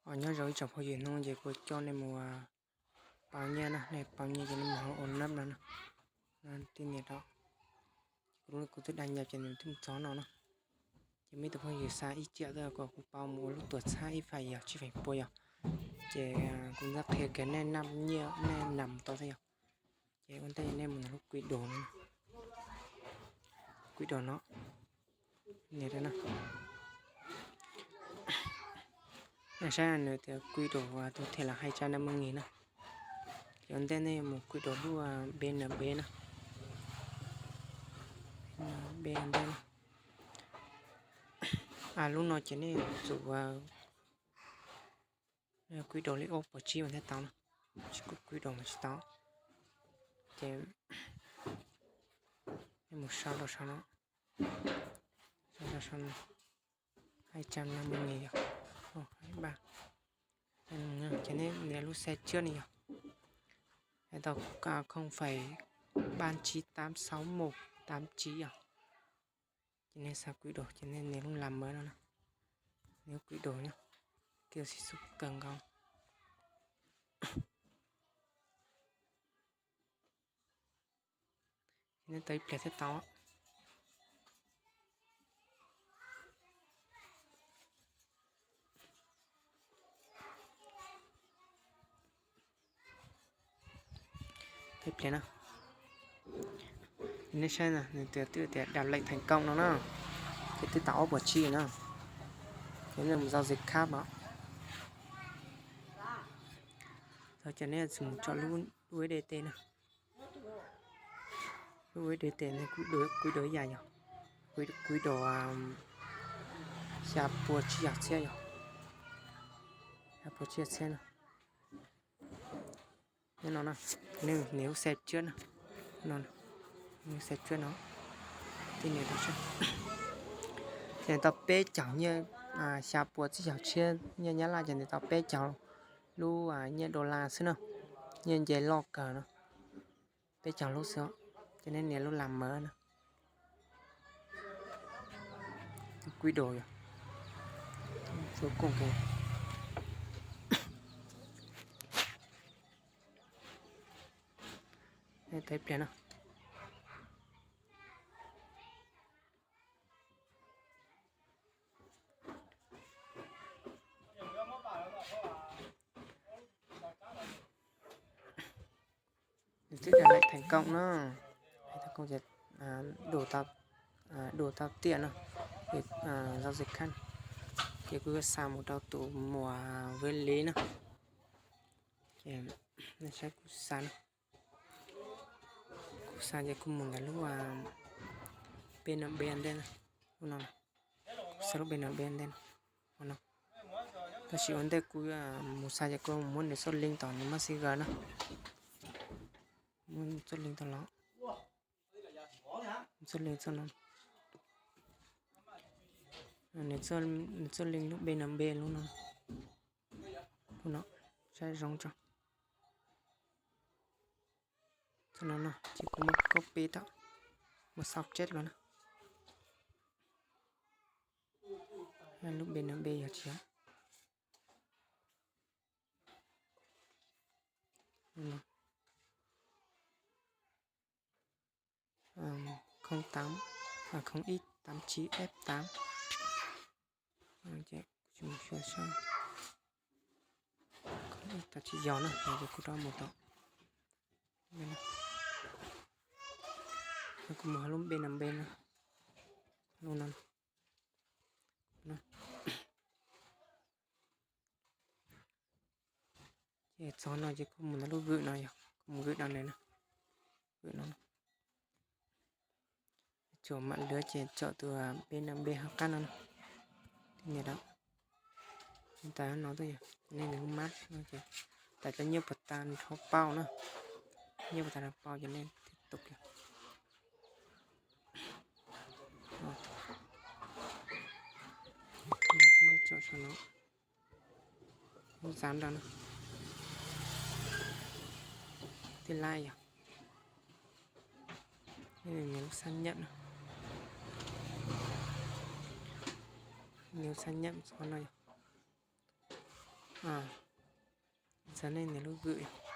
Os, nyob zoo ib tsoom phooj ywg, hnub no ces kuv coj nej mus pauv nyiaj na, nej pauv nyiaj ces nej mus hauv ua nab no na, tib nias rau. Ces kuv twb dag nyab ces nws twb mus txog no na. Ces muaj ib tug phooj ywg xa ib ciam tuaj kom kuv pauv mus ua lub tuam txhab ib fais yog tsib feem pua yog. Ces kuv ntxuav qhia kiag nej nab nyiaj nej nab tau xwb yog. Ces ua ntej nej mus ntawm lub Quy Đổi no, Quy Đổi no, nias rau na. Nej saib nws tias Quy Đổi thu thẻ là hai trăm năm mươi nghìn na. Ces ua ntej nej mus Quy Đổi lub BNB na, BNB na. Lub no ces nej tsum Quy Đổi li ob puas tsib mas thiaj tau na, tsis Quy Đổi mas tsis tau. Ces nej mus sau rau sau no, sau rau sau no, hai trăm năm mươi nghìn yog, ces nej nias lub xe trước no yog, tau không phẩy ba chín tám sáu một tám chín yog. Ces nej xa Quy Đổi ces nej nias lub làm mới no, nias Quy Đổi nyob, kiag xib xub kawg nkaus. Ces nej tau ib pliag thiaj tau. Tau ib pliag na. Nej saib na, nws tias twb tias đã lệnh thành công no na, ces twb tau ob puas tsib na. Ces nej mus giao dịch khác os. Tau ces nej mus tso lub USDT na. Lub USDT ne, Quy Đổi ib yam yog, Quy Đổi xya pua tsib caug txhiab yog, xya pua tsib caug txhiab na. Nyob no na, nej nias lub xe trước na, no, nias lub xe trước no, tib nias rau sab. Ces nws tau peb caug nyiaj, xya pua tsib caug txhiab nyiaj Nyab Laj ces nws tau peb caug lub nyiaj dollar xwb na, nyiaj nce loj kawg no. Peb caug lub xwb, ces nej nias lub làm mới na. Quy Đổi yog, tsuas kooj ke. Tau ib pliag na. Twb đã lệnh thành công na, thành công ces đủ tau, đủ tau tiền no, giao dịch khanh. Ces kuv yuav xa mus rau tus muam Vej Lis na. Ces nej saib kuv xa na. Kuv xa ces kuv mus ntawm lub B N B ntej na, lub no, xa lub B N B ntej no. Tab sis ua ntej kuv mus xa ces kuv muab nws txoj link tom nws Messenger na. Muab txoj link tau los, txoj link txoj no, nws txoj link lub B N B lub no, lub no, saib zoo tso. Txoj no no ces kuv muab copy tau, muab xauv tseb los na. Lub B N B yog tsis yog không tám, không ít tám chín F tám. Ces kuv tsis mus xyuas sab, không ít tám chín yog na, ces kuv rov mus tau. Kuv mus hauv lub B N B no, lub no. Ces txog no ces kuv mus ntawm lub Vwm no yog, kuv mus Vwm no na, Vwm no. Tsuas mam lwv ces tsom tus B N B hauv qab no na. Tib nias rau, tas no twb yog, nej nws mab no ces tas cov nyiaj puas tas nrho pauj na, nyiaj puas tas nrho pauj ces nej tib tus kiag. Tsom saum no, lub xab nrog no, tij laij yog, nias lub xác nhận no, nias xác nhận xov no yog, Txog nej niam lub vwm.